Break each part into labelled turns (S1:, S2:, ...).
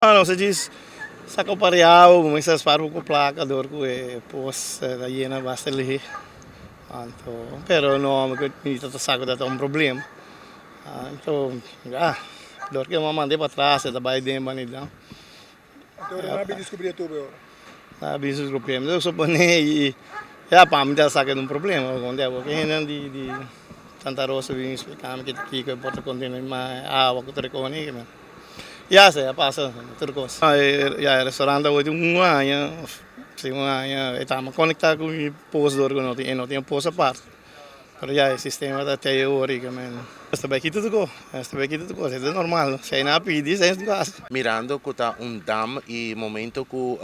S1: Nos a djis saka un par di awa, kuminsá spar poko plaka dor ku e pos ta yena basta lihé. Anto, pero no mi ta sa ku ta un problema. Anto, ya, dor ku e manda e patras e ta bai den banidan.
S2: Anto ora nan a bin diskubrí e tubo e ora?
S1: Nan a bin diskubrí, mi ta suponé i ya pa mi ta sa ku ta un problema, pasobra hendenan di Santa Rosa bin splika mi kiko e por ta kontinuá mas awa ku ta rekohe. Ya se a pasa tur kos. Ya e restaurant awor tin un aña, si un aña e tamba konektá ku e pos dor ku no tin, e no tin un pos apart. Pero ya e sistema ta te awor i men. Esta bai kita tur kos, esta bai kita tur kos, e ta normal. Si nan a pidi esei nan hasi.
S3: Mirando ku ta un dam i momento ku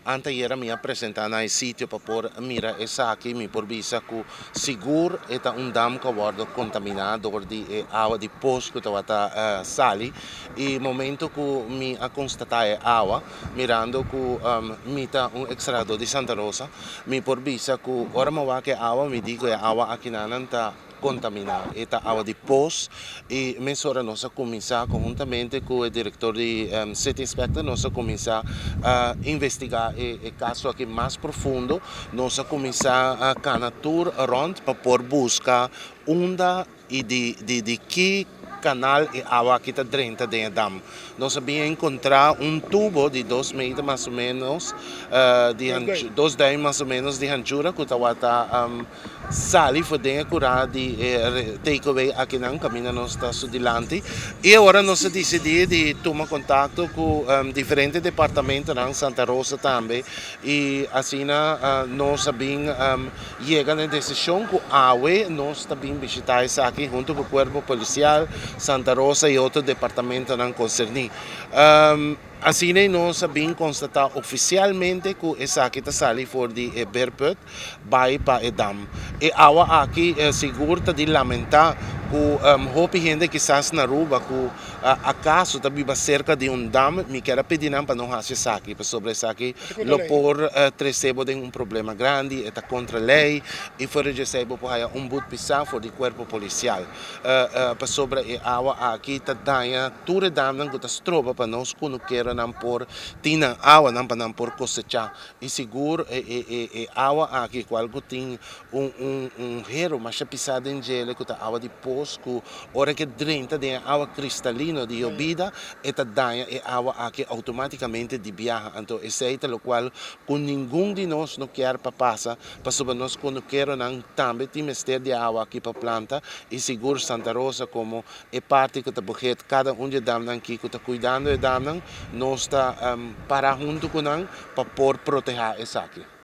S3: Antayera mi a presenta na e sitio pa por mira esaki, mi por bisa ku sigur e ta un dam ku a wòrdu kontaminá dor di e awa di pos ku tabata sali. I momento ku mi a konstatá e awa, mirando ku mi ta un ekstradó di Santa Rosa, mi por bisa ku ora mi a wak e awa mi di ku e awa akinanan ta kontaminá. E ta awa di pos i mesora nos a kuminsá konhuntamente ku e direktor di City Inspector nos a kuminsá investigá e kaso aki mas profundo. Nos a kuminsá kana tur rònt pa por buska unda i di ki kanal e awa aki ta drenta den e dam. Nos a bin enkontrá un tubo di dos meter mas o ménos, dos duim mas o ménos di hanchura ku tabata Sali for den e kurá di e takeaway akinan kaminda nos ta su dilanti i ora nos a disidí di tuma kontakto ku diferente departamentonan, Santa Rosa tambe, i asina nos a bin yega na e desishon ku awe nos ta bin bishitá esaki huntu ku Kuerpo Polisial, Santa Rosa i otro departamentonan konserní. Asina nos a bin konstatá ofisialmente ku esaki ta sali for di e beerput bai pa e dam. E awa aki sigur ta di lamentá ku hopi hende kisas na Aruba ku akaso ta biba serka di un dam, mi kier a pidi nan pa no hasi esaki pasobra esaki lo por trese bo den un problema grandi, e ta kontra lei i fuera di esei bo por haya un but pisá for di kuerpo polisial. Pasobra e awa aki ta daña tur e damnan ku ta stroba pa nos kunukeronan por tin nan awanan pa nan por kosechá. I sigur e awa aki kual ku tin un hero masha pisá den djele ku ta awa di pos ku ora ke drenta den e awa kristalino di yobida e ta daña e awa aki outomátikamente di biaha. Anto esei ta lokual ku ningun di nos no kier pa pasa. Pasobra nos kunukeronan tambe tin mester di awa aki pa planta i sigur Santa Rosa komo e parti ku ta buget kada un di e damnan aki ku ta kuidando e damnan, nos ta para huntu ku nan pa por protehá esaki.